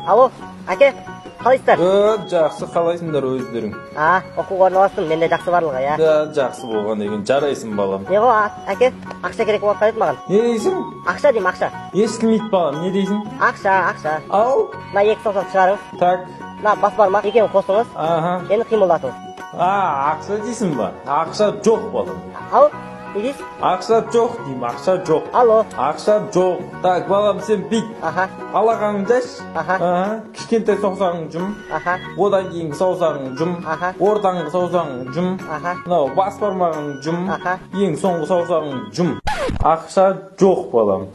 Алло, әке, қалайсыздар? Жақсы, қалайсыңдар өздерің? А, оқуға орналастым, менде жақсы барлығы, иә. Да, жақсы болған екен, жарайсың, балам. Не ғой, әке, ақша керек болып жатқан еді маған. Не дейсің? Ақша деймін, ақша. Естілмейді, балам, не дейсің? Ақша, ақша. Ал. Мына екі саусақты шығарыңыз. Так. Мына бас бармақ, екеуін қосыңыз. Аха. Енді қимылдатыңыз. А, ақша дейсің ба? Ақша жоқ, балам. Ау, не дейсіз? Ақша жоқ деймін, ақша жоқ. Алло. Ақша жоқ. Так, балам, сен бүйт. Аха. Алақаныңды жайшы. Аха. Аха, кішкентай саусағыңды жұм. Аха. Одан кейінгі саусағыңды жұм. Аха. Ортаңғы саусағыңды жұм. Аха. Мынау бас бармағыңды жұм. Аха. Ең соңғы саусағыңды жұм. Ақша жоқ, балам.